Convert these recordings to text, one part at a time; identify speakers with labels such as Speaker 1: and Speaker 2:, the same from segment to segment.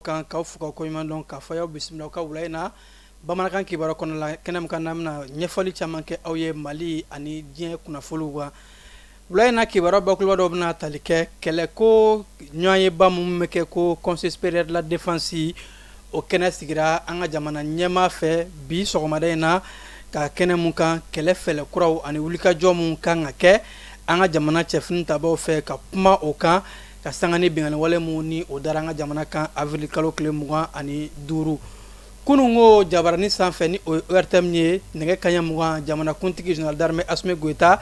Speaker 1: kan, k'aw fo k'aw koɲuman dɔn, k'a fɔ y'aw bisimila aw ka wula in na bamanankan kibaru kɔnɔ la, kɛnɛ min kan n'an bɛna ɲɛfɔli caman kɛ aw ye Mali ani diɲɛ kunnafoniw kan. Wula in na kibaruya bakuruba dɔw bɛna tali kɛ kɛlɛko ɲɔgɔnyeba minnu bɛ kɛ ko Conseil supérieur de la défense, o kɛnɛ sigira an ka jamana ɲɛmaa fɛ bi sɔgɔmada in na, ka kɛnɛ mun kan kɛlɛ fɛlɛ kuraw ani wulikajɔ mun kan ka kɛ an ka jamana cɛfini tabaw fɛ, ka kuma o kan ka sanga ni binkanni wale mun ni o dara an ka jamana kan avril kalo tile 25. Kununko jabarani sanfɛ, ni o ye ORTM ye, nɛgɛ kanɲɛ 20, jamanakuntigi général d'armée Assimi Goïta,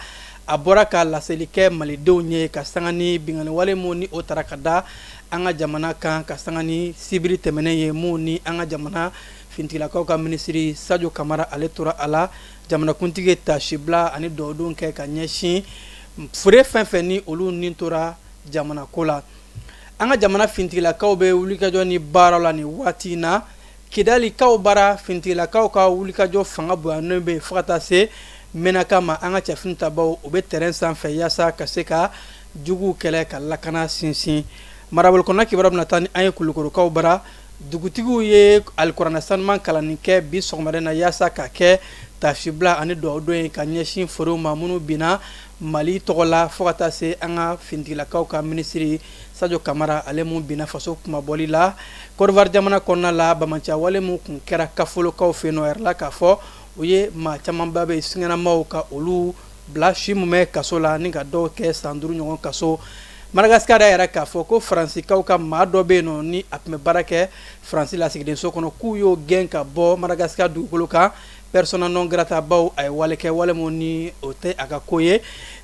Speaker 1: a bɔra ka laseli kɛ malidenw ye ka sanga ni binkanni wale mun ni o tara ka da an ka jamana kan, ka sanga ni sibiri tɛmɛnen ye mun ni an ka jamana finitigilakaw ka minisiri Sadio Kamara ale tora a la. Jamanakuntigi ye taasibila ani dugawudon kɛ ka ɲɛsin fure fɛn fɛn ni olu ni tora jamana ko la. An ka jamana finitigilakaw bɛ wulikajɔ ni baara la nin waati in na Kidalikaw bara. Finitigilakaw ka wulikajɔ fanga bonyanen bɛ fo ka taa se Menaka ma. An ka cɛfini tabaw, u bɛ terrain sanfɛ yaasa ka se ka juguw kɛlɛ ka lakana sinsin. Marabolo kɔnɔna kibaruya bɛna taa ni an ye Kulukorokaw bara. Dugutigiw ye alikuranɛ sanuman kalanni kɛ bi sɔgɔmada in na yaasa ka kɛ taasibila ani dugawudon ye ka ɲɛsin furew ma minnu binna Mali tɔgɔ la, fo ka taa se an ka finitigilakaw ka minisiri Sadio Kamara ale mun binna faso kunmabɔli la. Côte d'Ivoire jamana kɔnɔna la, banbaanciya wale mun kun kɛra Kafolokaw fɛ yen nɔ, yɛrɛ la k'a fɔ u ye maa camanba bɛ siganamaw ka olu bila si mumɛ kaso la ni ka dɔw kɛ san 5 ɲɔgɔn kaso. Madagascar y'a yɛrɛ k'a fɔ ko Faransikaw ka maa dɔ bɛ yen nɔ ni a tun bɛ baara kɛ Faransi lasigidenso kɔnɔ, k'u y'o gɛn ka bɔ Madagascar dugukolo kan, persona non grata, baw a ye wale kɛ, wale mun ni o tɛ a ka ko ye.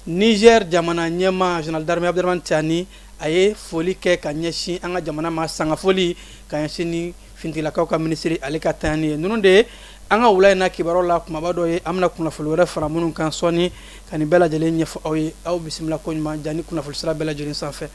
Speaker 1: Niger jamana ɲɛmaa général d'armée Abdourahamane Tiani, a ye foli kɛ ka ɲɛsin an ka jamana ma, sangafoli ka ɲɛsin ni finitigilakaw ka minisiri ale ka tanyani ye. Ninnu de ye an ka wula in na kibaruyaw la kumaba dɔ ye. An bɛna kunnafoni wɛrɛ fara minnu kan sɔɔni ka nin bɛɛ lajɛlen ɲɛfɔ aw ye. Aw bisimila koɲuman jani kunnafoni sira bɛɛ lajɛlen sanfɛ.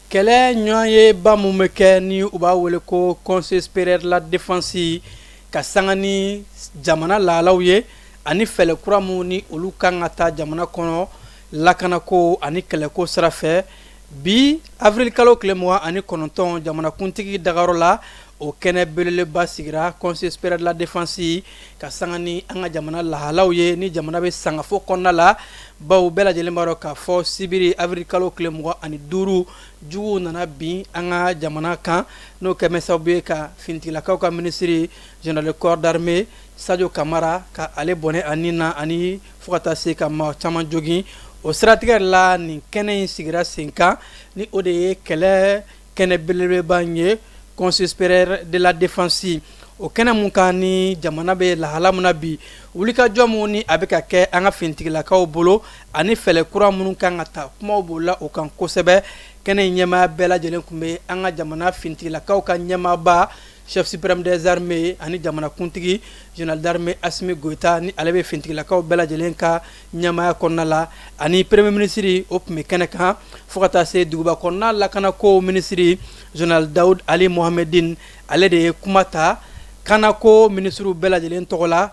Speaker 1: Kɛlɛ ɲɔgɔnyeba mun bɛ kɛ ni u b'a wele ko Conseil supérieur de la défense, ka sanga ni jamana lahalaw ye ani fɛɛrɛ kura mun ni olu kan ka ta jamana kɔnɔ lakanako ani kɛlɛko sira fɛ, bi avril kalo tile 29, jamanakuntigi dagayɔrɔ la, o kɛnɛ belebeleba sigira Conseil supérieur de la défense ka sanga ni an ka jamana lahalaw ye ni jamana bɛ sangafo kɔnɔna la, bawo bɛɛ lajɛlen b'a dɔn k'a fɔ sibiri avril kalo tile 25, juguw nana bin an ka jamana kan, n'o kɛmɛ sababu ye ka finitigilakaw ka minisiri général de corps d'armée Sadio Kamara ka ale bɔnɛ a ni na ani fo ka taa se ka maa caman jogin. O siratigɛ la, nin kɛnɛ in sigira sen kan ni o de ye kɛlɛ kɛnɛ belebeleba in ye, Conseil supérieur de la défense. O kɛnɛ mun kan ni jamana bɛ lahala min na bi, wulikajɔ mun ni a bɛ ka kɛ an ka finitigilakaw bolo ani fɛɛrɛ kura minnu kan ka ta, kumaw bolila o kan kosɛbɛ. Kɛnɛ in ɲɛmaaya bɛɛ lajɛlen tun bɛ an ka jamana finitigilakaw ka ɲɛmaaba, chef suprême des armées, ani jamanakuntigi général d'armée Assimi Goïta ni ale bɛ finitigilakaw bɛɛ lajɛlen ka ɲɛmaaya kɔnɔna la, ani premier ministre, o tun bɛ kɛnɛ kan, fo ka taa se duguba kɔnɔna lakanako minisiri général Daoud Ali Mohamedine, ale de ye kuma ta kanako minisiriw bɛɛ lajɛlen tɔgɔ la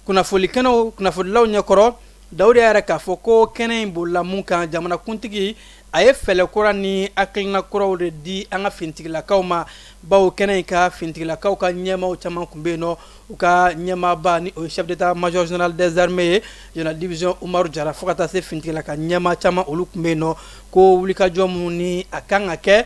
Speaker 1: kunnafoni kɛnɛw kunnafonidilaw ɲɛkɔrɔ. Dawuda y'a yira k'a fɔ ko kɛnɛ in bolila mun kan, jamanakuntigi a ye fɛɛrɛ kura ni hakilina kuraw de di an ka finitigilakaw ma, bawo kɛnɛ in ka finitigilakaw ka ɲɛmaaw caman tun bɛ yen nɔ, u ka ɲɛmaaba ni o ye chef d'état major général des armées ye, général division Umaru Jara, fo ka taa se finitigilaka ɲɛmaa caman, olu tun bɛ yen nɔ, ko wulikajɔ mun ni a kan ka kɛ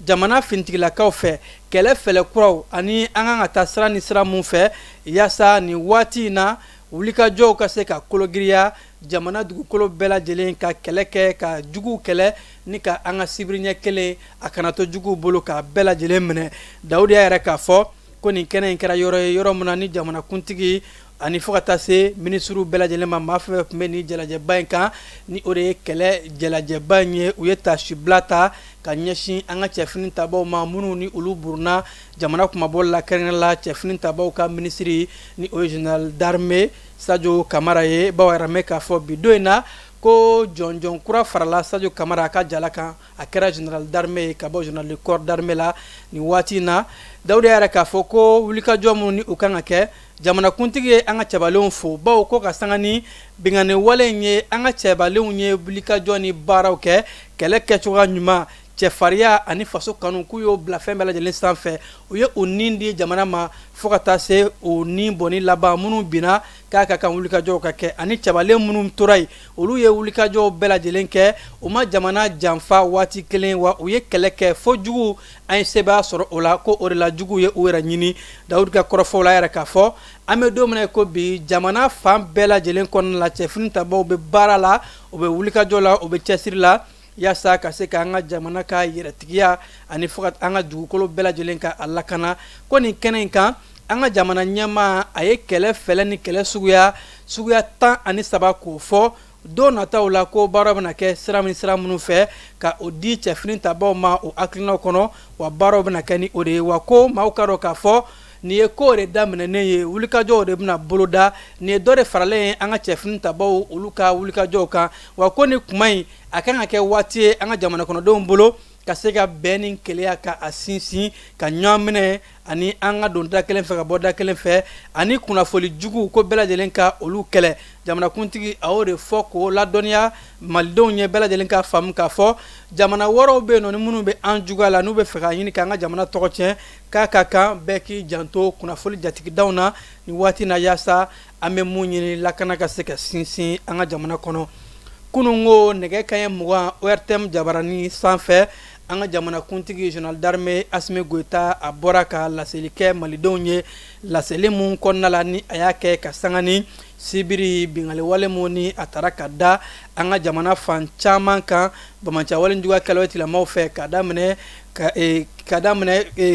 Speaker 1: jamana finitigilakaw fɛ, kɛlɛ fɛɛrɛ kuraw ani an kan ka taa sira ni sira mun fɛ yaasa nin waati in na wulikajɔw ka se ka kologiriya jamana dugukolo bɛɛ lajɛlen ka kɛlɛ kɛ ka juguw kɛlɛ ni ka an ka sibiriɲɛ kelen a kana to juguw bolo k'a bɛɛ lajɛlen minɛ. Dawuda y'a yira k'a fɔ ko nin kɛnɛ in kɛra yɔrɔ ye, yɔrɔ min na ni jamanakuntigi ani fo ka taa se minisiriw bɛɛ lajɛlen ma, maa fɛn fɛn tun bɛ nin jalajɛba in kan, ni o de ye kɛlɛ jalajɛba in ye, u ye taasibila ta ka ɲɛsin an ka cɛfini tabaw ma minnu ni olu burunna jamana kunmabɔli la, kɛrɛnkɛrɛn la cɛfini tabaw ka minisiri ni o ye général d'armée Sadio Kamara ye, bawo a yɛrɛ mɛn k'a fɔ bi don in na Ko jɔnjɔn kura farala Sadio Kamara ka jala kan, a kɛra général d'armée ye ka bɔ général de corps d'armée la nin waati in na. Dawuda yɛrɛ k'a fɔ ko wulikajɔ minnu ni u kan ka kɛ, jamanakuntigi ye an ka cɛbalenw fo, bawo ko ka sanga ni binkanni wale in ye, an ka cɛbalenw ye wulikajɔ ni baaraw kɛ, kɛlɛ kɛcogoya ɲuman, cɛfarinya ani faso kanu, k'u y'o bila fɛn bɛɛ lajɛlen sanfɛ. U ye u nin di jamana ma fo ka taa se u ni bɔnni laban. Minnu binna, k'a ka kan wulikajɔw ka kɛ, ani cɛbalen minnu tora yen, olu ye wulikajɔw bɛɛ lajɛlen kɛ, u ma jamana janfa waati kelen, wa u ye kɛlɛ kɛ fo jugu an ye sebaaya sɔrɔ o la, ko o de la jugu ye u yɛrɛ ɲini. Dawudu ka kɔrɔfɔw la yɛrɛ k'a fɔ an bɛ don min ko bi, jamana fan bɛɛ lajɛlen kɔnɔna la, cɛfini tabaw bɛ baara la, u bɛ wulikajɔ la, u bɛ cɛsiri la yaasa ka se ka an ka jamana ka yɛrɛtigiya ani fo ka an ka dugukolo bɛɛ lajɛlen ka a lakana. Ko nin kɛnɛ in kan, an ka jamana ɲɛmaa a ye kɛlɛ fɛlɛ ni kɛlɛ suguya 13 k'o fɔ don nataw la, ko baara bɛna kɛ sira min sira minnu fɛ, ka o di cɛfini tabaw ma o hakilinaw kɔnɔ, wa baaraw bɛna kɛ ni o de ye. Wa ko maaw ka dɔn k'a fɔ nin ye ko de daminɛnen ye, wulikajɔw de bɛna boloda. Nin ye dɔ de faralen ye an ka cɛfini tabaw olu ka wulikajɔw kan. Wa ko ni kuma in a kan ka kɛ waati ye an ka jamana kɔnɔdenw bolo ka se ka bɛn ni kelenya ka a sinsin, ka ɲɔgɔn minɛ ani an ka don da kelen fɛ ka bɔ da kelen fɛ, ani kunnafoli jugu ko bɛɛ lajɛlen ka olu kɛlɛ. Jamanakuntigi a y'o de fɔ k'o ladɔnniya malidenw ye, bɛɛ lajɛlen ka faamu k'a fɔ jamana wɛrɛw bɛ yen nɔ ni minnu bɛ an juguya la, n'u bɛ fɛ ka ɲini k'an ka jamana tɔgɔ tiɲɛ, k'a ka kan bɛɛ k'i janto kunnafoli jatigidaw na nin waati na, yaasa an bɛ mun ɲini, lakana ka se ka sinsin an ka jamana kɔnɔ. Kunun ko nɛgɛ kanɲɛ 20, ORTM jabarani sanfɛ, an ka jamanakuntigi général d'armée Assimi Goïta a bɔra ka laseli kɛ malidenw ye. Laseli mun kɔnɔna la ni a y'a kɛ ka sanga ni sibiri binkanni wale mun ni a taara ka da an ka jamana fan caman kan, banbaanciya juguya kɛlɛ tilamaw fɛ, ka daminɛ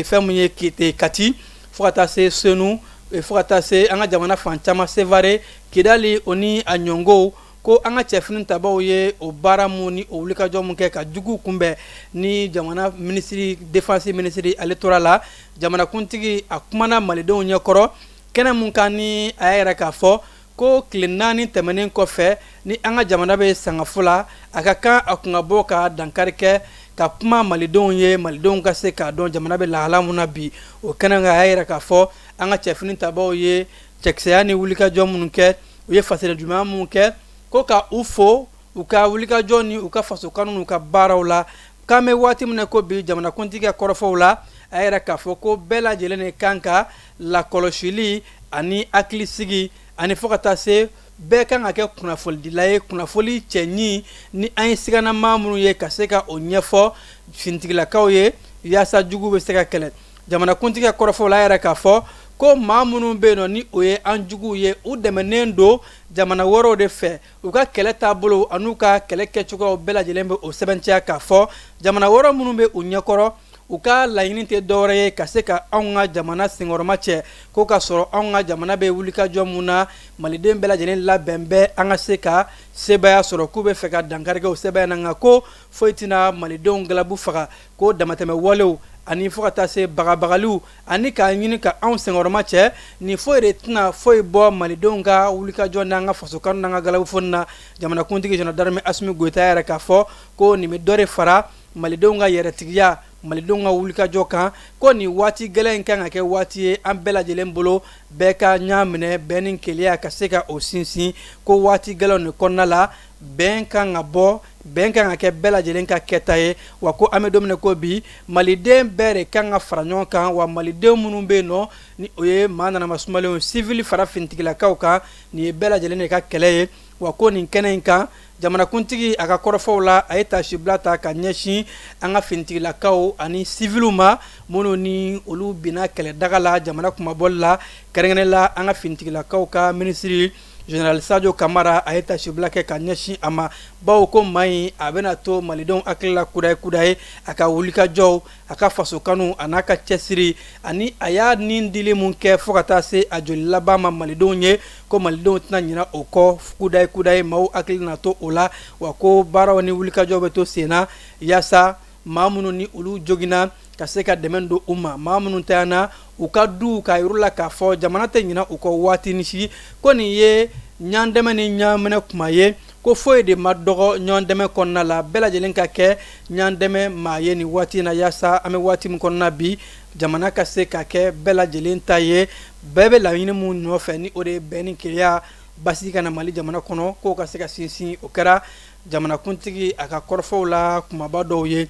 Speaker 1: fɛn mun ye Kati fo ka taa se Senu, fo ka taa se an ka jamana fan caman, Sevare, Kidali, o ni a ɲɔngow, ko an ka cɛfini tabaw ye o baara mun ni o wulikajɔ mun kɛ ka jugu kunbɛn. Ni jamana minisiri défense minisiri ale tora la, jamanakuntigi a kumana malidenw ɲɛkɔrɔ kɛnɛ mun kan ni a y'a yɛrɛ k'a fɔ ko tile 4 tɛmɛnen kɔfɛ ni an ka jamana bɛ sangafo la, a ka kan a kun ka bɔ ka dankari kɛ ka kuma malidenw ye, malidenw ka se k'a dɔn jamana bɛ lahala mun na bi. O kɛnɛ kan, a y'a yɛrɛ k'a fɔ an ka cɛfini tabaw ye cɛkisɛya ni wulikajɔ minnu kɛ, u ye fasɛnɛ mun kɛ, ko ka u fo u ka wulikajɔ ni u ka fasokanu n'u ka baaraw la. K'an bɛ waati min na ko bi, jamanakuntigi ka kɔrɔfɔw la, a yɛrɛ k'a fɔ ko bɛɛ lajɛlen de kan ka lakɔlɔsili ani hakilisigi ani fo ka taa se bɛɛ kan ka kɛ kunnafonidila ye, kunnafoli cɛɲi ni an ye siganama minnu ye, ka se ka o ɲɛfɔ finitigilakaw ye yaasa jugu bɛ se ka kɛlɛ. Jamanakuntigi ka kɔrɔfɔw la, a yɛrɛ k'a fɔ ko maa minnu bɛ yen nɔ ni o ye an juguw ye, u dɛmɛnen don jamana wɛrɛw de fɛ. U ka kɛlɛ taabolo an'u ka kɛlɛ kɛcogoyaw bɛɛ lajɛlen bɛ o sɛbɛntiya k'a fɔ jamana wɛrɛ minnu bɛ u ɲɛkɔrɔ, u ka laɲini tɛ dɔwɛrɛ ye ka se ka anw ka jamana senkɔrɔma cɛ, ko ka sɔrɔ anw ka jamana bɛ wulikajɔ mun na, maliden bɛɛ lajɛlen labɛn bɛɛ an ka se ka sebaaya sɔrɔ, k'u bɛ fɛ ka dankari kɛ o sebaaya na, nka ko foyi tɛna malidenw galabu faga, ko damatɛmɛ walew ani fo ka taa se bagabagaliw ani k'a ɲini ka anw senkɔrɔma cɛ, nin foyi de tɛna foyi bɔ malidenw ka wulikajɔ n'an ka fasokanu n'an ka galabufoni na. Jamanakuntigi général d'armée Assimi Goïta yɛrɛ k'a fɔ ko nin bɛ dɔ de fara malidenw ka yɛrɛtigiya, malidenw ka wulikajɔ kan, ko nin waati gɛlɛn in kan ka kɛ waati ye an bɛɛ lajɛlen bolo, bɛɛ ka ɲa minɛ, bɛn ni kelenya ka se ka o sinsin, ko waati gɛlɛnw de kɔnɔna la, bɛn kan ka bɔ, bɛn kan ka kɛ bɛɛ lajɛlen ka kɛta ye. Wa ko an bɛ don min ko bi, maliden bɛɛ de kan ka fara ɲɔgɔn kan, wa maliden minnu bɛ yen nɔ ni o ye maa nanama sumalenw, civil fara finitigilakaw kan, nin ye bɛɛ lajɛlen de ka kɛlɛ ye. Wa ko nin kɛnɛ in kan, jamanakuntigi a ka kɔrɔfɔw la, a ye tasibila ta ka ɲɛsin an ka finitigilakaw ani civiliw ma minnu ni olu binna kɛlɛdaga la jamana kumabɔli la, kɛrɛnkɛrɛn la an ka finitigilakaw ka minisiri général Sadio Kamara, a ye tasibila kɛ ka ɲɛsin a ma, bawo ko maa in a bɛna to malidenw hakili la kudayi kudayi, a ka wulikajɔw, a ka fasokanu a n'a ka cɛsiri, ani a y'a nin dili mun kɛ fo ka taa se a joli laban ma malidenw ye, ko malidenw tɛna ɲina o kɔ kudayi kudayi, maaw hakili na to o la. Wa ko baaraw ni wulikajɔw bɛ to sen na yaasa maa minnu ni olu joginna ka se ka dɛmɛ don u ma, maa minnu tayana u ka du, ka yɔrɔ la k'a fɔ jamana tɛ ɲina u kɔ waati ni si, ko nin ye ɲandɛmɛ ni ɲaminɛ kuma ye. ko foyi de ma dɔgɔ ɲɔgɔn dɛmɛ kɔnɔna la, bɛɛ lajɛlen ka kɛ ɲɔgɔn dɛmɛ maa ye nin waati in na, yaasa an bɛ waati min kɔnɔna bi, jamana ka se ka kɛ bɛɛ lajɛlen ta ye. Bɛɛ bɛ laɲini min nɔfɛ, ni o de ye bɛn ni kelenya, basigi ka na Mali jamana kɔnɔ, k'o ka se ka sinsin. O kɛra jamanakuntigi a ka kɔrɔfɔw la kumaba dɔw ye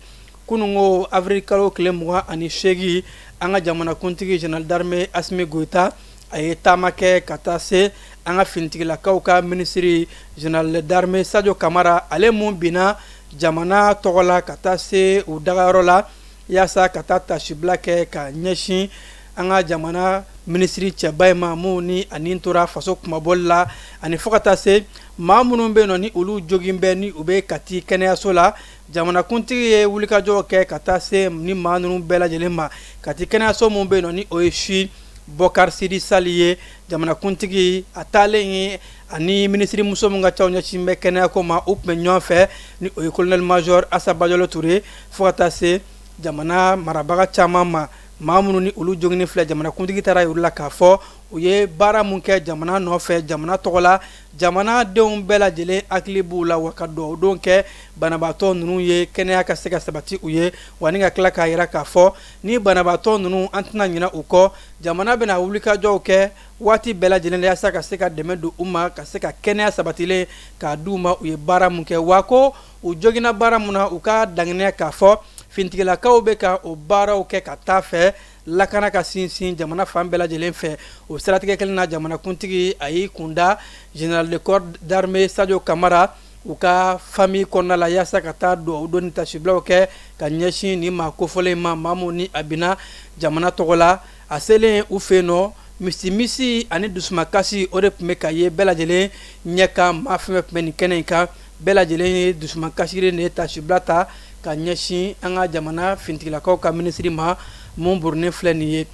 Speaker 1: kununko avril kalo tile 28. An ka jamanakuntigi général d'armée Asimi Goyita, a ye taama kɛ ka taa se an ka finitigilakaw ka minisiri général d'armée Sadio Kamara, ale mun binna jamana tɔgɔ la, ka taa se u dagayɔrɔ la yaasa ka taa tasibila kɛ ka ɲɛsin an ka jamana minisiri cɛba in ma, mun ni ani tora faso kumabɔli la, ani fo ka taa se maa minnu bɛ yen nɔ, ni olu jogin bɛ, ni u bɛ Kati kɛnɛyaso la. Jamanakuntigi ye wulikajɔ kɛ ka taa se ni maa ninnu bɛɛ lajɛlen ma Kati kɛnɛyaso min bɛ yen nɔ, ni o ye CHU Bɔkari Sidi Sali ye. Jamanakuntigi a taalen ye, ani minisiri muso min ka caw ɲɛsin bɛ kɛnɛyako ma, u tun bɛ ɲɔgɔn fɛ, ni o ye colonel major Asa Bajalo Ture, fo ka taa se jamana marabaga caman ma. Maa minnu ni olu joginen filɛ, jamanakuntigi taara yɔrɔ la k'a fɔ u ye baara mun kɛ jamana nɔfɛ, jamana tɔgɔ la, jamanadenw bɛɛ lajɛlen hakili b'u la, wa ka dugawu don kɛ banabaatɔ ninnu ye, kɛnɛya ka se ka sabati u ye, wa ni ka tila k'a yira k'a fɔ ni banabaatɔ ninnu, an tɛna ɲinɛ u kɔ, jamana bɛna wulikajɔw kɛ waati bɛɛ lajɛlen yaasa ka se ka dɛmɛ don u ma, ka se ka kɛnɛya sabatilen k'a di u ma. U ye baara mun kɛ, wa ko u joginna baara mun na, u ka danganiya k'a fɔ finitigilakaw bɛ ka o baaraw kɛ ka taa fɛ, lakana ka sinsin jamana fan bɛɛ lajɛlen fɛ. O siratigɛ kelen na, jamanakuntigi a y'i kunda général de corps d'armée Sadio Kamara u ka famille kɔnɔna la, yaasa ka taa dugawu don ni tasibilaw kɛ ka ɲɛsin nin maa kofɔlen ma, maa mun ni a binna jamana tɔgɔ la. A selen u fɛ yen nɔ, misimisi ani dusumakasi, o de tun bɛ ka ye bɛɛ lajɛlen ɲɛ kan. Maa fɛn fɛn tun bɛ nin kɛnɛ in kan, bɛɛ lajɛlen ye dusumakasiri de ye tasibila ta ka ɲɛsin an ka jamana finitigilakaw ka minisiri ma mun burunnen filɛ nin ye.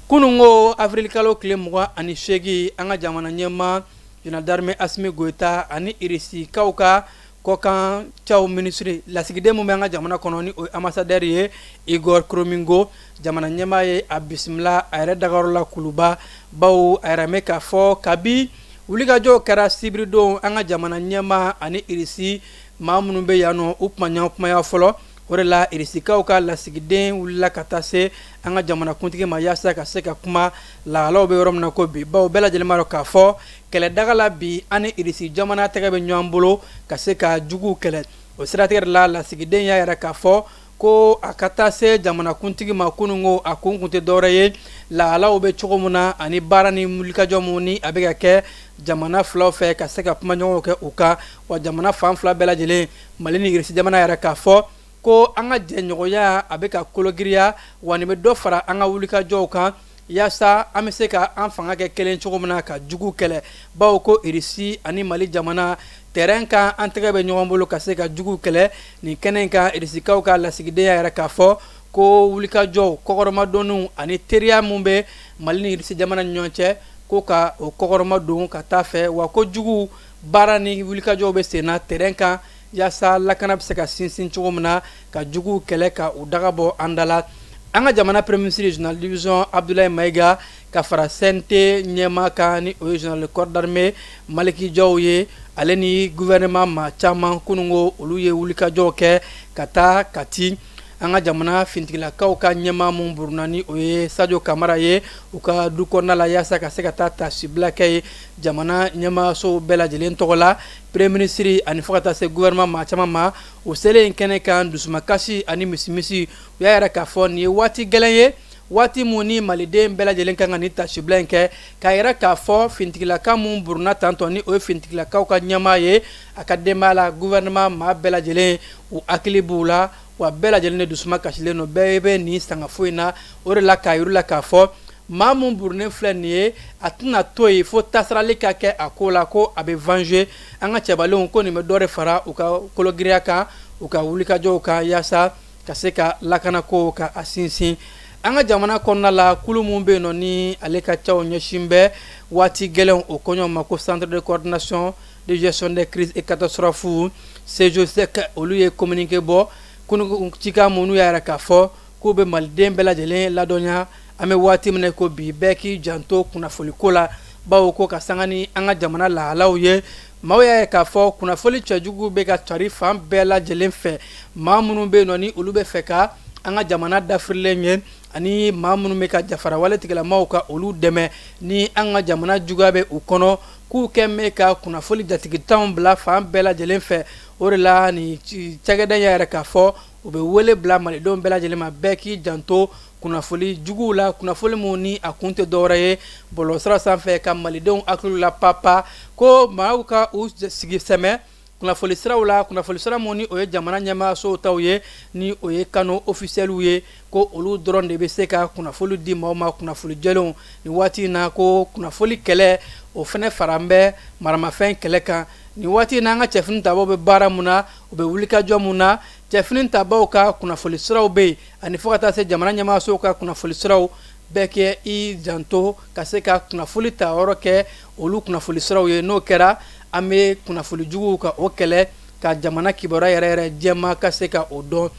Speaker 1: Kununko avril kalo tile 28, an ka jamana ɲɛmaa général d'armée Asimi Goyita ani Irisikaw ka kɔkan caw minisiri lasigiden min bɛ an ka jamana kɔnɔ, ni o ye ambassadeur ye Igor Kromingo, jamana ɲɛmaa ye a bisimila a yɛrɛ dagayɔrɔ la Kuluba, bawo a yɛrɛ mɛn k'a fɔ kabi wulikajɔw kɛra sibiridon, an ka jamana ɲɛmaa ani Irisi maa minnu bɛ yan nɔ, u kuma ɲɔgɔn kumaya fɔlɔ. O de la Irisikaw ka lasigiden wulila ka taa se an ka jamanakuntigi ma, yaasa ka se ka kuma lahalaw bɛ yɔrɔ min na ko bi, bawo bɛɛ lajɛlen b'a dɔn k'a fɔ kɛlɛdaga la bi, an ni Irisi jamana tɛgɛ bɛ ɲɔgɔn bolo ka se ka juguw kɛlɛ. O siratigɛ de la, lasigiden y'a yira k'a fɔ ko a ka taa se jamanakuntigi ma kununko, a kun tɛ dɔwɛrɛ ye lahalaw bɛ cogo min na, ani baara ni wulikajɔ mun ni a bɛ ka kɛ jamana filaw fɛ, ka se ka kuma ɲɔgɔn kɛ u kan. Wa jamana fan fila bɛɛ lajɛlen, Mali ni Irisi jamana, yɛrɛ k'a fɔ ko an ka jɛɲɔgɔnya a bɛ ka kologiriya, wa nin bɛ dɔ fara an ka wulikajɔw kan, yaasa an bɛ se ka an fanga kɛ kelen cogo min na ka jugu kɛlɛ, bawo ko Irisi ani Mali jamana terrain kan, an tɛgɛ bɛ ɲɔgɔn bolo ka se ka jugu kɛlɛ. Nin kɛnɛ in kan, Irisikaw ka lasigiden y'a yira k'a fɔ ko wulikajɔw kɔkɔrɔmadonniw ani teriya mun bɛ Mali ni Irisi jamana ni ɲɔgɔn cɛ, ko ka o kɔkɔrɔma don ka taa fɛ, wa ko jugu baara ni wulikajɔw bɛ senna terrain kan, yaasa lakana bɛ se ka sinsin cogo min na, ka juguw kɛlɛ ka u daga bɔ an da la. An ka jamana premier ministre général division Abdoulaye Maïga, ka fara CNT ɲɛmaa kan, ni o ye général de corps d'armée Maliki Jaw ye, ale ni gouvernement maa caman, kununko olu ye wulikajɔw kɛ ka taa Kati, an ka jamana finitigilakaw ka ɲɛmaa mun buruna, ni o ye Sadio Kamara ye, u ka du kɔnɔna la, yaasa ka se ka taa tasibila kɛ ye jamana ɲɛmaaso bɛɛ lajɛlen tɔgɔ la, premier ministre ani fo ka taa se gouvernement maa caman ma. U selen kɛnɛ kan, dusumakasi ani misimisi, u y'a yira k'a fɔ nin ye waati gɛlɛn ye, waati mun ni maliden bɛɛ lajɛlen kan ka nin tasibila in kɛ, k'a yira k'a fɔ finitigilaka mun buruna tantɔ, ni o ye finitigilakaw ka ɲɛmaa ye, a ka denbaya la, gouvernement maa bɛɛ lajɛlen u hakili b'u la, wa bɛɛ lajɛlen de dusuma kasilen don, bɛɛ bɛ nin sangafo in na. O de la k'a yir'u la k'a fɔ maa mun burunnen filɛ nin ye, a tɛna to yen fo tasarali ka kɛ a ko la, ko a bɛ venger. An ka cɛbalenw ko nin bɛ dɔ de fara u ka kologiriya kan, u ka wulikajɔw kan, yaasa ka se ka lakanako ka a sinsin an ka jamana kɔnɔna la. Kulu mun bɛ yen nɔ, ni ale ka caw ɲɛsin bɛ waati gɛlɛnw o koɲɔ ma, ko Centre de coordination de gestion des crises et catastrophes, CGCC, olu ye communiqué bɔ kunun, cikan mun n'u y'a yira k'a fɔ k'u bɛ maliden bɛɛ lajɛlen ladɔnniya, an bɛ waati min na ko bi, bɛɛ k'i janto kunnafoliko la, bawo ko ka sanga ni an ka jamana lahalaw ye. Maaw y'a ye k'a fɔ kunnafoni cɛjugu bɛ ka cari fan bɛɛ lajɛlen fɛ. Maa minnu bɛ yen nɔ, ni olu bɛ fɛ ka an ka jamana dafirilen ye, ani maa minnu bɛ ka jafarawale tigilamaw ka olu dɛmɛ, ni an ka jamana juguya bɛ u kɔnɔ, k'u kɛ bɛ ka kunnafoni jatigitanw bila fan bɛɛ lajɛlen fɛ. O de la ni cakɛda y'a yira k'a fɔ u bɛ wele bila malidenw bɛɛ lajɛlen ma, bɛɛ k'i janto kunnafoni juguw la, kunnafoni minnu ni a kun tɛ dɔwɛrɛ ye bɔlɔlɔsira sanfɛ ka malidenw hakili la papa, ko maaw ka u sigi sɛmɛ kunnafoni siraw la, kunnafoni sira minnu ni o ye jamana ɲɛmaasow taw ye, ni o ye canaux officiels ye, ko olu dɔrɔn de bɛ se ka kunnafoni di maaw ma, kunnafoni jɛlenw. Nin waati in na, ko kunnafoni kɛlɛ o fana fara bɛ maramafɛn kɛlɛ kan. Nin waati in na, an ka cɛfini tabaw bɛ baara mun na, u bɛ wulikajɔ mun na, cɛfini tabaw ka kunnafoni siraw bɛ yen, ani fo ka taa se jamana ɲɛmaasow ka kunnafoni siraw. Bɛɛ kɛ i janto ka se ka kunnafoni ta yɔrɔ kɛ olu kunnafoni siraw ye. N'o kɛra, an bɛ kunnafoni juguw ka o kɛlɛ, ka jamana kibaruya yɛrɛ yɛrɛ jɛma ka se ka o dɔn.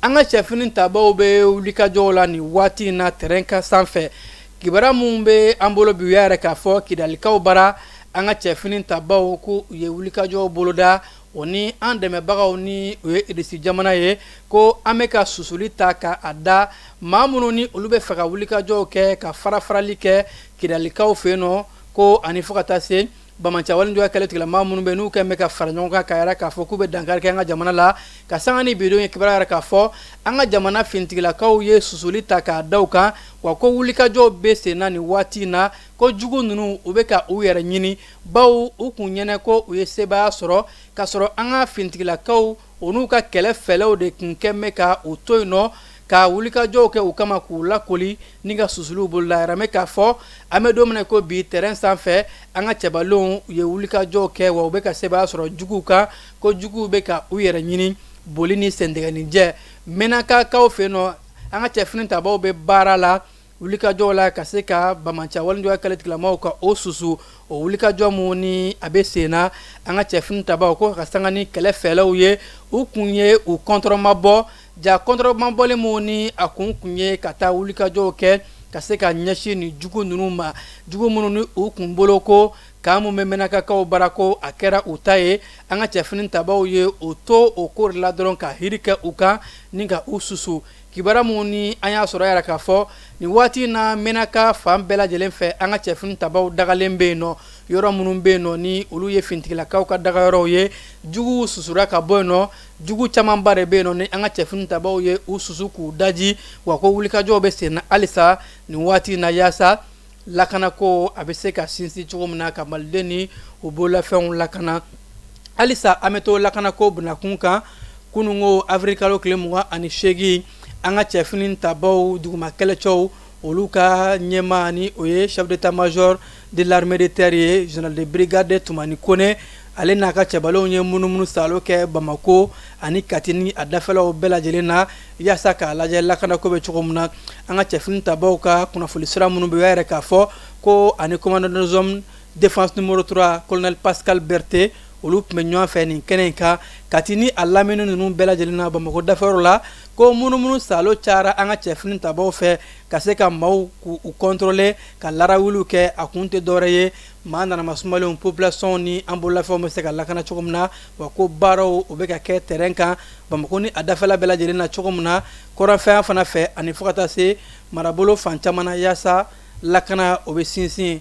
Speaker 1: An ka cɛfini tabaw bɛ wulikajɔw la nin waati in na terrain kan sanfɛ. Kibaruya minnu bɛ an bolo bi, u y'a yira k'a fɔ Kidalikaw bara, an ka cɛfini tabaw ko u ye wulikajɔw boloda, o ni an dɛmɛbagaw ni o ye Irisi jamana ye, ko an bɛ ka susuli ta ka a da maa minnu ni olu bɛ fɛ ka wulikajɔw kɛ, ka fara farali kɛ Kidalikaw fɛ yen nɔ, ko ani fo ka taa se banbaanciya juguya kɛlɛ tigilama minnu bɛ n'u kɛlen bɛ ka fara ɲɔgɔn kan k'a yira k'a fɔ k'u bɛ dankari kɛ an ka jamana la. Ka sanga ni bidon ye kibaruya yira k'a fɔ an ka jamana finitigilakaw ye susuli ta k'a da u kan, wa ko wulikajɔw bɛ sen na nin waati in na, ko jugu ninnu u bɛ ka u yɛrɛ ɲini, bawo u kun ɲɛnɛ ko u ye sebaaya sɔrɔ, k'a sɔrɔ an ka finitigilakaw o n'u ka kɛlɛ fɛlɛw de tun kɛn bɛ ka u to yen nɔ ka wulikajɔw kɛ u kama, k'u lakoli ni ka susuliw boloda. Yɛrɛ bɛ k'a fɔ an bɛ don min na ko bi, terrain sanfɛ, an ka cɛbalenw u ye wulikajɔw kɛ, wa u bɛ ka sebaaya sɔrɔ juguw kan, ko juguw bɛ ka u yɛrɛ ɲini boli ni sentɛgɛnijɛ. Menakakaw fɛ yen nɔ, an ka cɛfini tabaw bɛ baara la wulikajɔw la ka se ka banbaanciya walejuguya kɛlɛ tigilamaw ka o susu. O wulikajɔ mun ni a bɛ sen na, an ka cɛfini tabaw ko ka sanga ni kɛlɛ fɛlɛw ye, u kun ye u kɔntɔrɔmabɔ ja, kɔntɔrɔmabɔli mun ni a kun kun ye ka taa wulikajɔw kɛ ka se ka ɲɛsin ni jugu ninnu ma, jugu minnu ni u kun bolo ko camp mun bɛ Menakakaw bara ko a kɛra u ta ye. An ka cɛfini tabaw ye o to o ko de la dɔrɔn ka hiri kɛ u kan ni ka u susu. Kibaruya mun ni an y'a sɔrɔ yɛrɛ k'a fɔ nin waati in na, Menaka fan bɛɛ lajɛlen fɛ, an ka cɛfini tabaw dagalen bɛ yen nɔ. Yɔrɔ minnu bɛ yen nɔ ni olu ye finitigilakaw ka dagayɔrɔw ye, juguw susura ka bɔ yen nɔ. Jugu camanba de bɛ yen nɔ ni an ka cɛfini tabaw ye u susu k'u daji, wa ko wulikajɔw bɛ sen na halisa nin waati in na, yaasa lakanako a bɛ se ka sinsin cogo min na ka maliden ni u bololafɛnw lakana. Halisa an bɛ to lakanako bunakun kan. Kununko avril kalo tile 28, an ka cɛfini tabaw duguma kɛlɛcɛw olu ka ɲɛmaa ni o ye chef d'état major de l'armée de terre ye, général de brigade Tumani Kone, ale n'a ka cɛbalenw ye munumunu saalo kɛ Bamako ani Kati ni a dafɛlaw bɛɛ lajɛlen na, yaasa k'a lajɛ lakanako bɛ cogo min na. An ka cɛfini tabaw ka kunnafoni sira minnu bɛ, u y'a yira k'a fɔ ko ani commandant de zone défense numéro 3, colonel Pascal Berthe, olu tun bɛ ɲɔgɔn fɛ nin kɛnɛ in kan Kati ni a lamini ninnu bɛɛ lajɛlen na Bamakɔ dafɛyɔrɔ la, ko munumunu saalo cayara an ka cɛfini tabaw fɛ ka se ka maaw k'u contrôler, ka larawuliw kɛ. A kun tɛ dɔwɛrɛ ye, maa nanama sumalenw, population ni an bololafɛnw bɛ se ka lakana cogo min na, wa ko baaraw o bɛ ka kɛ terrain kan Bamakɔ ni a dafɛla bɛɛ lajɛlen na cogo min na, kɔrɔnfɛya fana fɛ ani fo ka taa se marabolo fan caman na, yaasa lakana o bɛ sinsin.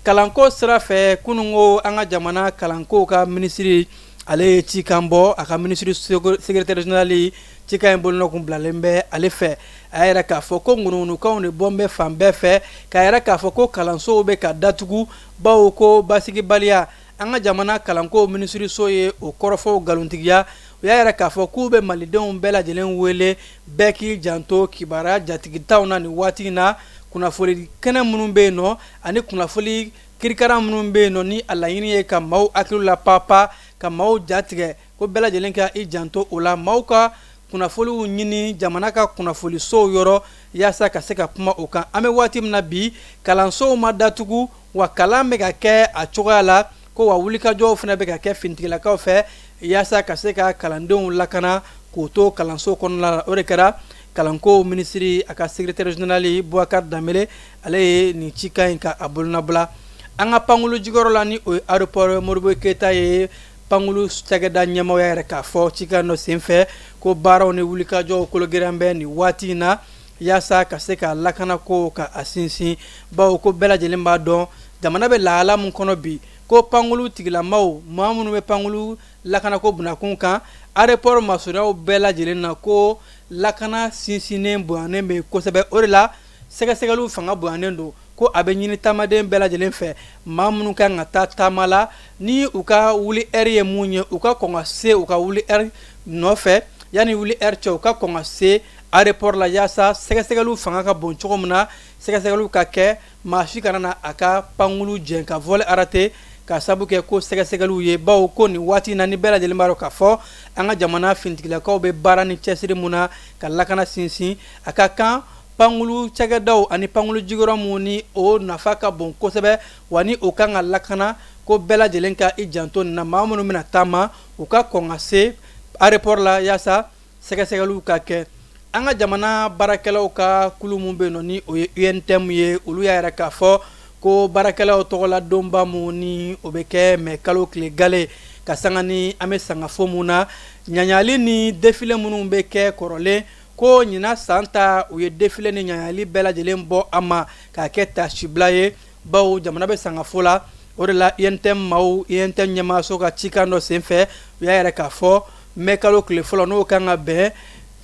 Speaker 1: Kalanko sira fɛ, kununko an ka jamana kalanko ka minisiri, ale ye cikan bɔ. A ka minisiri secrétaire général, cikan in bolonɔ kun bilalen bɛ ale fɛ. A y'a yira k'a fɔ ko ŋunuŋunukanw de bɔn bɛ fan bɛɛ fɛ k'a yira k'a fɔ ko kalansow bɛ ka datugu, bawo ko basigibaliya. An ka jamana kalanko minisiriso ye o kɔrɔfɔw nkalontigiya. U y'a yira k'a fɔ k'u bɛ malidenw bɛɛ lajɛlen wele, bɛɛ k'i janto kibaruya jatigitaw na nin waati in na, kunnafoni kɛnɛ minnu bɛ yen nɔ ani kunnafoni kirikara minnu bɛ yen nɔ ni a laɲini ye ka maaw hakili la papa, ka maaw jatigɛ, ko bɛɛ lajɛlen ka i janto o la. Maaw ka kunnafoniw ɲini jamana ka kunnafonisow yɔrɔ yaasa ka se ka kuma o kan. An bɛ waati min na bi, kalansow ma datugu, wa kalan bɛ ka kɛ a cogoya la, ko wa wulikajɔw fana bɛ ka kɛ finitigilakaw fɛ yaasa ka se ka kalandenw lakana k'u to kalanso kɔnɔna la. O de kɛra kalanko minisiri, a ka secrétaire général Boubacar Dembélé, ale ye nin cikan in ka a bolonabila. An ka pankulu jigiyɔrɔ la, ni o ye aéroport Modibo Keyita ye, pankulu cakɛda ɲɛmɔgɔ y'a yɛrɛ k'a fɔ cikan dɔ senfɛ ko baaraw ni wulikajɔw kologɛlɛn bɛ nin waati in na yaasa ka se ka lakanako ka a sinsin, bawo ko bɛɛ lajɛlen b'a dɔn jamana bɛ lahala min kɔnɔ bi, ko pankulu tigilamaw, maa minnu bɛ pankulu lakanako bunakun kan aéroport masurunyaw bɛɛ lajɛlen na, ko lakana sinsinnen bonyanen bɛ kosɛbɛ. O de la sɛgɛsɛgɛliw fanga bonyanen don, ko a bɛ ɲini taamaden bɛɛ lajɛlen fɛ, maa minnu kan ka taa taama la, ni u ka wuli ɛri ye mun ye, u ka kɔn ka se u ka wuli ɛri nɔfɛ. Yanni wuli ɛri cɛ, u ka kɔn ka se aéroport la yaasa sɛgɛsɛgɛliw fanga ka bon cogo min na, sɛgɛsɛgɛliw ka kɛ, maa si kana na a ka pankulu jɛn ka vol rater ka sabu kɛ ko sɛgɛsɛgɛliw ye, bawo ko nin waati na, ni bɛɛ lajɛlen b'a dɔn k'a fɔ an ka jamana finitigilakaw bɛ baara ni cɛsiri mun na ka lakana sinsin, a ka kan pankulu cakɛdaw ani pankulu jigiyɔrɔ mun ni o nafa ka bon kosɛbɛ, wa ni o kan ka lakana, ko bɛɛ lajɛlen ka i janto nin na. Maa minnu bɛna taama, u ka kɔn ka se aéroport la yaasa sɛgɛsɛgɛliw ka kɛ. An ka jamana baarakɛlaw ka kulu min bɛ yen nɔ, ni o ye UNTM ye, olu y'a yɛrɛ k'a fɔ ko baarakɛlaw tɔgɔla donba mun ni o bɛ kɛ mɛ kalo tile gale ka sanga ni an bɛ sangafo mun na, ɲaɲali ni défilé minnu bɛ kɛ kɔrɔlen, ko ɲinan san ta, u ye défilé ni ɲaɲali bɛɛ lajɛlen bɔ a ma k'a kɛ tasibila ye, bawo jamana bɛ sangafo la. O de la UNTM maaw, UNTM ɲɛmaaso ka cikan dɔ senfɛ, u y'a yɛrɛ k'a fɔ mɛ kalo tile fɔlɔ, n'o kan ka bɛn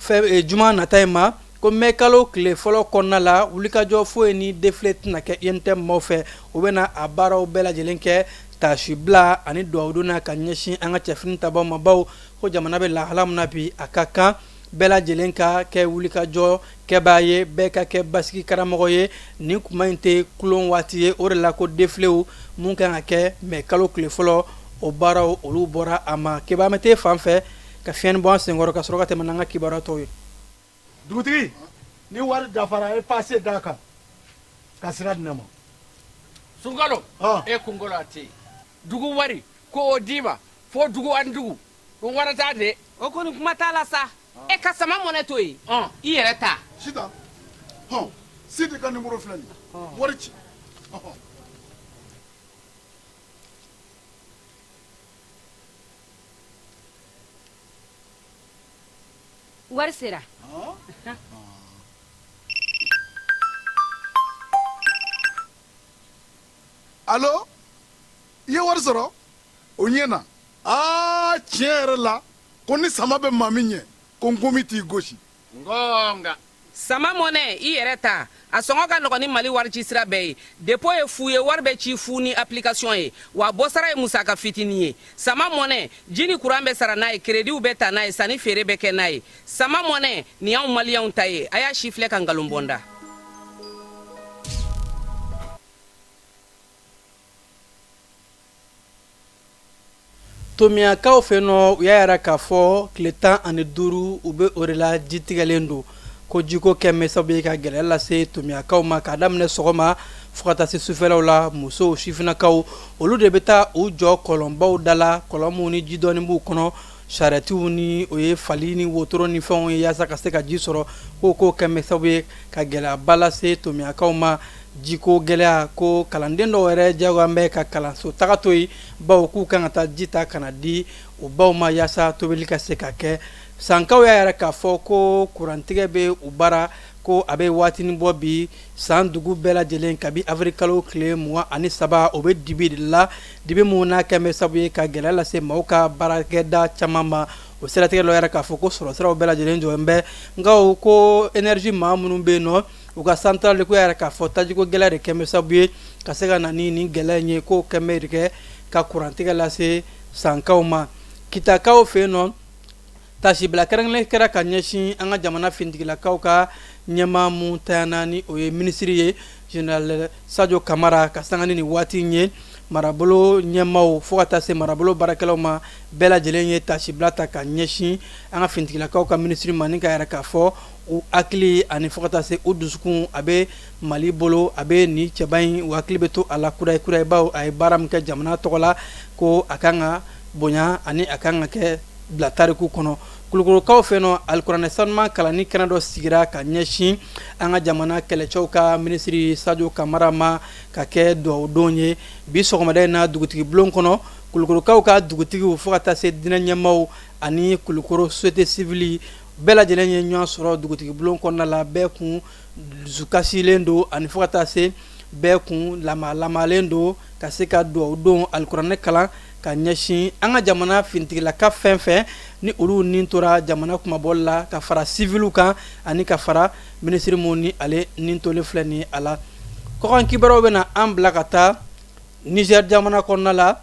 Speaker 1: fɛn juma nata in ma, ko mɛ kalo tile fɔlɔ kɔnɔna la, wulikajɔ foyi ni défilé tɛna kɛ UNTM maaw fɛ. U bɛna a baaraw bɛɛ lajɛlen kɛ tasibila ani dugawudon na ka ɲɛsin an ka cɛfini tabaw ma, bawo ko jamana bɛ lahala min na bi, a ka kan bɛɛ lajɛlen ka kɛ wulikajɔ kɛbaa ye, bɛɛ ka kɛ basigi karamɔgɔ ye. Nin kuma in tɛ tulon waati ye. O de la ko défiléw mun kan ka kɛ mɛ kalo tile fɔlɔ, o baaraw olu bɔra a ma. Keba, an bɛ t'e fan fɛ ka fiɲɛni bɔ an senkɔrɔ ka sɔrɔ ka tɛmɛ n'an ka kibaruya tɔw ye.
Speaker 2: Dugutigi, ni wari dafara, e pase d'a kan ka sira di ne ma.
Speaker 3: Sunkalo, e kunkolo a tɛ yen. Dugu wari ko o d'i ma fo dugu ani dugu, o wara t'a de.
Speaker 4: O kɔni, kuma t'a la sa. E ka sama mɔnɛ to yen, i yɛrɛ ta.
Speaker 2: Sitan, hɔn, Sidi ka nimoro filɛ nin ye, wari ci.
Speaker 4: Wari sera.
Speaker 2: Alo, i ye wari sɔrɔ, o ɲɛna. Aa, tiɲɛ yɛrɛ la, ko ni sama bɛ maa min ɲɛ, ko nkomi t'i gosi.
Speaker 3: Ngonga.
Speaker 4: Sama mɔnɛ, i yɛrɛ ta, a sɔngɔ ka nɔgɔn ni Mali wari ci sira bɛɛ ye. Dépôt ye fu ye, wari bɛ ci fu ni application ye, wa bɔsara ye musaka fitinin ye. Sama mɔnɛ, ji ni kuran bɛ sara n'a ye, créditw bɛ ta n'a ye, sanni feere bɛ kɛ n'a ye. Sama mɔnɛ nin y'anw maliyɛnw ta ye. A y'a si filɛ ka nkalon bɔ n da.
Speaker 1: Tomiyakaw fɛ nɔ, u y'a yira k'a fɔ tile 15 u bɛ o de la, ji tigɛlen don, ko jiko kɛ bɛ sababu ye ka gɛlɛya lase tomiyakaw ma. K'a daminɛ sɔgɔma fo ka taa se sufɛlaw la, musow, sifinnakaw, olu de bɛ taa u jɔ kɔlɔnbaw da la, kɔlɔn minnu ni ji dɔɔni b'u kɔnɔ, sarɛtiw ni o ye fali ni wotoro ni fɛnw ye, yaasa ka se ka ji sɔrɔ. Ko kɛ bɛ sababu ye ka gɛlɛyaba lase tomiyakaw ma, jiko gɛlɛya, ko kalanden dɔw yɛrɛ jagoya bɛ ka kalanso taga to yen, bawo k'u kan ka taa ji ta ka na di u baw ma yaasa tobili ka se ka kɛ. Sankaw y'a yira k'a fɔ ko kurantigɛ bɛ u bara, ko a bɛ waatinin bɔ bi. San dugu bɛɛ lajɛlen, kabi avril kalo tile 23, o bɛ dibi de la, dibi mun n'a kɛ bɛ sababu ye ka gɛlɛya lase maaw ka baarakɛda caman ma. O siratigɛ la, yɛrɛ k'a fɔ ko sɔrɔsiraw bɛɛ lajɛlen jɔlen bɛ. Nka o ko énergie maa minnu bɛ yen nɔ, u ka centrale, ko yɛrɛ k'a fɔ tajiko gɛlɛya de kɛ bɛ sababu ye ka se ka na ni nin gɛlɛya in ye, k'o kɛ bɛ de kɛ ka kurantigɛ lase Sankaw ma. Kitakaw fɛ yen nɔ, tasibila kɛrɛnkɛrɛnnen kɛra ka ɲɛsin an ka jamana finitigilakaw ka ɲɛmaa mun tayana, ni o ye minisiri ye, général Sadio Kamara, ka sanga ni nin waati in ye. Marabolo ɲɛmaaw fo ka taa se marabolo baarakɛlaw ma, bɛɛ lajɛlen ye tasibila ta ka ɲɛsin an ka finitigilakaw ka minisiri ma, ni ka yɛrɛ k'a fɔ u hakili ani fo ka taa se u dusukun a bɛ Mali bolo, a bɛ nin cɛba in, u hakili bɛ to a la kudayi kudayi, bawo a ye baara min kɛ jamana tɔgɔ la, ko a kan ka bonya ani a kan ka kɛ bila tariku kɔnɔ. Kulukorokaw fɛ nɔ, alikuranɛ sanuman kalanni kɛnɛ dɔ sigira ka ɲɛsin an ka jamana kɛlɛcɛw ka minisiri Sajo Kamara ma ka kɛ dugawudon ye. Bi sɔgɔmada in na, dugutigi bulon kɔnɔ, Kulukorokaw ka dugutigiw fo ka taa se diinɛ ɲɛmaaw ani Kulukoro société civile bɛɛ lajɛlen ye ɲɔgɔn sɔrɔ dugutigi bulon kɔnɔna la. Bɛɛ kun dusukasilen don ani fo ka taa se bɛɛ kun lamalamalen don ka se ka dugawudon alikuranɛ kalan ka ɲɛsin an ka jamana finitigilaka fɛn fɛn ni olu ni tora jamana kunmabɔli la, ka fara siviliw kan ani ka fara minisiri mun ni ale ni tolen filɛ nin a la. Kɔkan kibaruyaw bɛna an bila ka taa Niger jamana kɔnɔna la.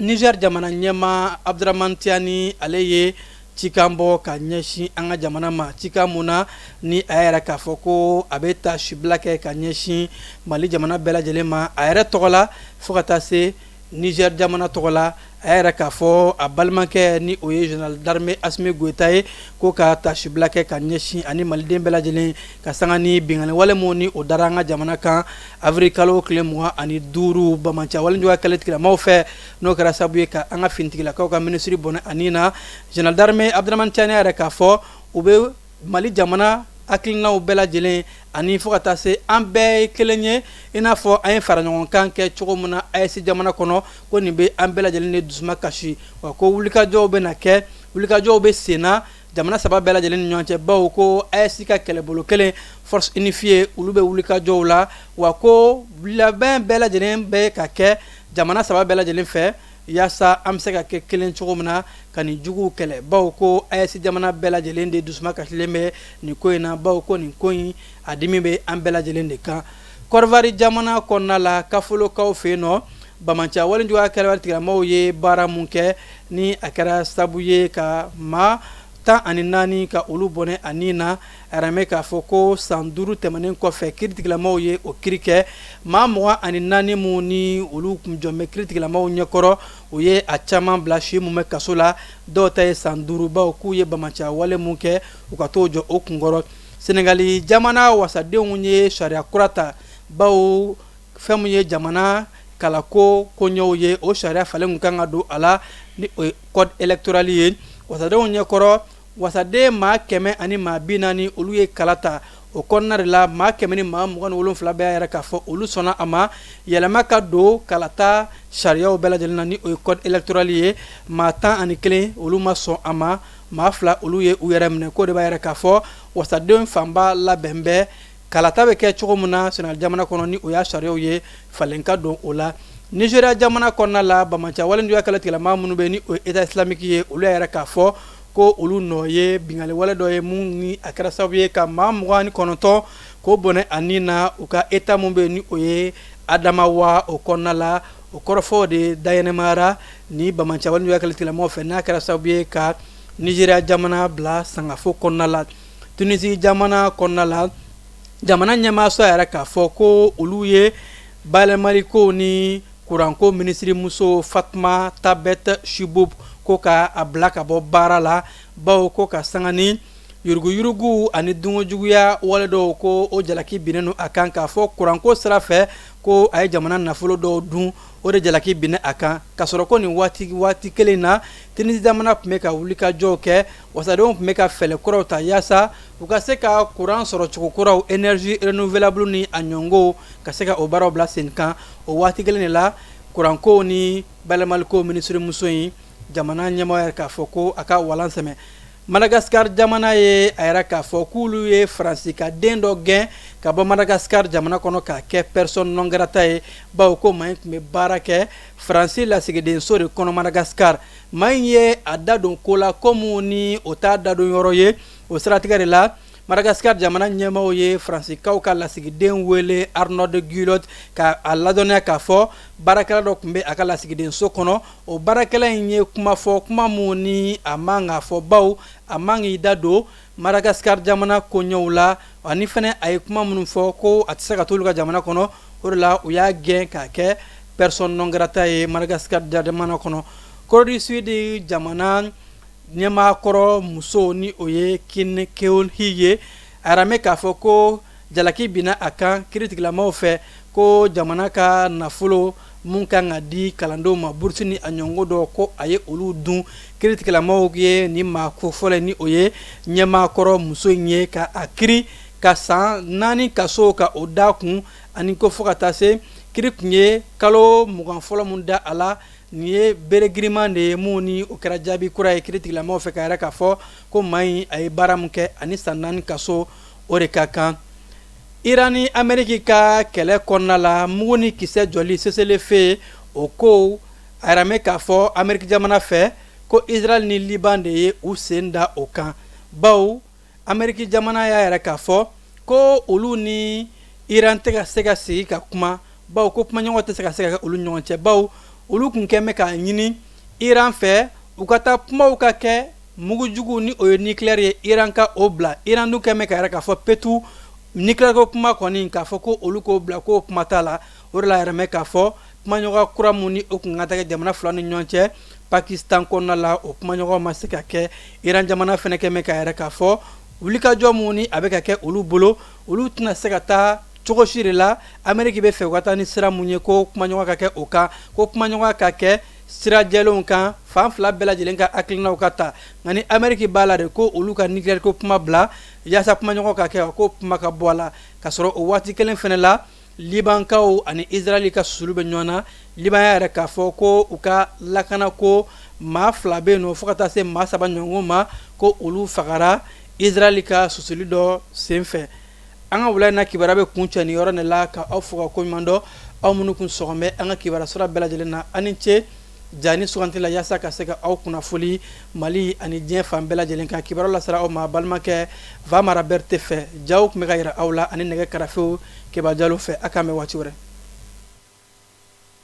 Speaker 1: Niger jamana ɲɛmaa Abdramane Tiani, ale ye cikan bɔ ka ɲɛsin an ka jamana ma, cikan mun na ni a y'a yira k'a fɔ ko a bɛ taasibila kɛ ka ɲɛsin Mali jamana bɛɛ lajɛlen ma a yɛrɛ tɔgɔ la fo ka taa se Niger jamana tɔgɔ la. A y'a yira k'a fɔ a balimakɛ ni o ye général d'armée Assimi Goïta ye, ko ka taasibila kɛ ka ɲɛsin ani maliden bɛɛ lajɛlen ka sanga ni binkanni wale mun ni o dara an ka jamana kan avril kalo tile 25 banbaanci wale juguya kɛlɛ tigilamaw fɛ, n'o kɛra sababu ye ka an ka finitigilakaw ka minisiri bɔnɛ a ni na. Général d'armée Abdramane Tiani y'a yira k'a fɔ u bɛ Mali jamana hakilinaw bɛɛ lajɛlen ani fo ka taa se an bɛɛ ye kelen ye, i n'a fɔ an ye fara ɲɔgɔn kan kɛ cogo min na AES jamana kɔnɔ, ko nin bɛ an bɛɛ lajɛlen de dusuma kasi, wa ko wulikajɔw bɛna kɛ, wulikajɔw bɛ senna jamana saba bɛɛ lajɛlen ni ɲɔgɔn cɛ, bawo ko AES ka kɛlɛbolo kelen force unifiée, olu bɛ wulikajɔw la, wa ko labɛn bɛɛ lajɛlen bɛ ka kɛ jamana saba bɛɛ lajɛlen fɛ yaasa an bɛ se ka kɛ kelen cogo min na ka nin juguw kɛlɛ, bawo ko AES jamana bɛɛ lajɛlen de dusuma kasilen bɛ nin ko in na, bawo ko nin ko in a dimi bɛ an bɛɛ lajɛlen de kan. Kɔdiwari jamana kɔnɔna la, Kafolokaw fɛ yen nɔ, banbaanci wale juguya kɛlɛ tigilamaw ye baara mun kɛ ni a kɛra sabu ye ka maa 14 ka olu bɔnɛ a ni na. A yɛrɛ k'a fɔ ko san 5 tɛmɛnen kɔfɛ, kiiritigilamaw ye o kiri kɛ. Maa 24 mun ni olu kun jɔn bɛ kiiritigilamaw ɲɛkɔrɔ, u ye a caman bila si mun bɛ kaso la, dɔw ta ye san 5, bawo k'u ye banbaanci wale mun kɛ, u ka t'o jɔ o kunkɔrɔ. Senegali jamana wasadenw ye sariya kura ta, bawo fɛn min ye jamana kalako koɲɛw ye, o sariya falen kun kan ka don a la ni o ye code électoral ye. Wasadenw ɲɛkɔrɔ, wasaden maa 140, olu ye kala ta. O kɔnɔna de la, maa 127 bɛɛ y'a yira k'a fɔ olu sɔnna a ma, yɛlɛma ka don kalata sariyaw bɛɛ lajɛlen na ni o ye code électoral ye. Maa 11, olu ma sɔn a ma, maa 2, olu ye u yɛrɛ minɛ. K'o de b'a yira k'a fɔ wasaden fanba labɛn bɛ kalata bɛ kɛ cogo min na Senegal jamana kɔnɔ ni o y'a sariyaw ye, falen ka don o la. Nigeria jamana kɔnɔna la, banbaanci wale juguya kɛlɛ tigilama minnu bɛ ni o ye État islamique ye, olu y'a yira k'a fɔ ko olu nɔ ye binkanni wale dɔ ye mun ni a kɛra sababu ye ka maa 29 k'o bɔnɛ a ni na u ka État mun bɛ ni o ye Adamawa o kɔnɔna la. O kɔrɔfɔw de dayɛnɛmayara ni banbaanci wale juguya kɛlɛ tigilamaw fɛ, n'a kɛra sababu ye ka Nigeria jamana bila sangafo kɔnɔna la. Tunisi jamana kɔnɔna la, jamana ɲɛmaaso y'a yira k'a fɔ ko olu ye bayɛlɛmaliko ni kuranko minisiri muso Fatma Tabet Chiboub ko ka a bila ka bɔ baara la, bawo ko ka sanga ni yuruguyurugu ani dunkojuguya wale dɔw, ko o jalaki binnen don a kan, k'a fɔ kuranko sira fɛ ko a ye jamana nafolo dɔw dun, o de jalaki binna a kan. K'a sɔrɔ ko nin waati kelen na, Tunisi jamana tun bɛ ka wulikajɔw kɛ, wasadenw tun bɛ ka fɛɛrɛ kuraw ta yaasa u ka se ka kuran sɔrɔ cogo kuraw, énergie renouvelable ni a ɲɔgɔnw, ka se ka o baaraw bila sen kan. O waati kelen de la, kuranko ni bayɛlɛmaliko minisirimuso in, jamana ɲɛmɔgɔ yɛrɛ k'a fɔ ko a ka walan sɛmɛ. Madagascar jamana ye a yira k'a fɔ k'olu ye Faransi ka den dɔ gɛn ka bɔ Madagascar jamana kɔnɔ k'a kɛ persona non grata ye, bawo ko maa in tun bɛ baara kɛ Faransi lasigidenso de kɔnɔ Madagascar. Maa in ye a da don ko la ko mun ni o t'a dadon yɔrɔ ye. O siratigɛ de la, Madagascar jamana ɲɛmaaw ye Faransikaw ka lasigiden wele Arnaud Guillot ka a ladɔnniya k'a fɔ baarakɛla dɔ tun bɛ a ka lasigidenso kɔnɔ. O baarakɛla in ye kuma fɔ, kuma mun ni a man k'a fɔ, bawo a man k'i da don Madagascar jamana koɲɛw la, ani fana a ye kuma minnu fɔ ko a tɛ se ka t'olu ka jamana kɔnɔ. O de la, u y'a gɛn k'a kɛ persona non grata ye Madagascar jamana kɔnɔ. Corée du Sud jamana ɲɛmaakɔrɔ muso ni o ye Kim Keon-hee ye, a yɛrɛ mɛn k'a fɔ ko jalaki binna a kan kiiritigilamaw fɛ ko jamana ka nafolo Mun kan ka di kalandenw ma, burusi ni a ɲɔgɔn dɔ, ko a ye olu dun. Kiiritigɛlamɔgɔw ye ni maa kofɔlen, ni o ye ɲɛmaakɔrɔ muso in ye, ka a kiri ka san 4 kaso ka o da kun, ani ko fo ka taa se kiri tun ye kalo 20 fɔlɔ mun da a la. Nin ye bere giriman de ye mun ni o kɛra jaabi kura ye kiiritigɛlamɔgɔw fɛ, ka yɛrɛ k'a fɔ ko maa in, a ye baara mun kɛ, ani san 4 kaso o de ka kan. Iran ni Ameriki ka kɛlɛ kɔnɔna la, mugu ni kisɛ jɔli, cessez-le-feu, o ko a yɛrɛ k'a fɔ Ameriki jamana fɛ ko Israel ni Liban de ye u sen da o kan, bawo Ameriki jamana y'a yɛrɛ k'a fɔ ko olu ni Iran tɛ ka se ka sigi ka kuma, bawo ko kumaɲɔgɔn tɛ se ka se ka kɛ olu ɲɔgɔn cɛ, bawo olu tun kɛn bɛ k'a ɲini Iran fɛ u ka taa kumaw ka kɛ mugujugu ni o ye nucléaire ye, Iran ka o bila. Iran dun kɛn bɛ ka yɛrɛ k'a fɔ petu, nucléaire ko kuma kɔni, k'a fɔ ko olu k'o bila, k'o kuma t'a la. O de la yɛrɛ mɛ k'a fɔ kumaɲɔgɔn kura mun ni o kun ka taa kɛ jamana fila ni ɲɔgɔn cɛ Pakistan kɔnɔna la, o kumaɲɔgɔn ma se ka kɛ. Iran jamana fɛnɛ kɛn bɛ ka yɛrɛ k'a fɔ wulikajɔ mun ni a bɛ ka kɛ olu bolo, olu tɛna se ka taa cogo si de la. Ameriki bɛ fɛ u ka taa ni sira mun ye, ko kumaɲɔgɔn ka kɛ o kan, ko kumaɲɔgɔn ka kɛ sira jɛlenw kan, fan fila bɛɛ lajɛlen ka hakilinaw ka ta. Nka ni Ameriki b'a la de ko olu ka nucléaire ko kuma bila yaasa kumaɲɔgɔn ka kɛ, ko kuma ka bɔ a la. Ka sɔrɔ o waati kelen fɛnɛ la, Libankaw ani Israɛl ka susuli bɛ ɲɔgɔn na. Liban y'a yɛrɛ k'a fɔ ko u ka lakana ko maa fila bɛ yen nɔ, fo ka taa se maa saba ɲɔgɔn ma, ko olu fagara Israɛl ka susuli dɔ senfɛ. An ka wula in na kibaruya bɛ kuncɛ nin yɔrɔ de la, ka aw fo ka koɲuman dɔn, aw minnu kun sɔgɔn bɛ an ka kibaruya sɔrɔ bɛɛ lajɛlen na. Aw ni ce ja ni suganti la yaasa ka se ka aw kunnafoli Mali ani diɲɛ fan bɛɛ lajɛlen kan. Kibaruya lasera aw ma balimakɛ Vamara Berete fɛ, jaw tun bɛ ka yira aw la ani nɛgɛ karafew Keba Jalo fɛ. A k'an bɛn waati wɛrɛ.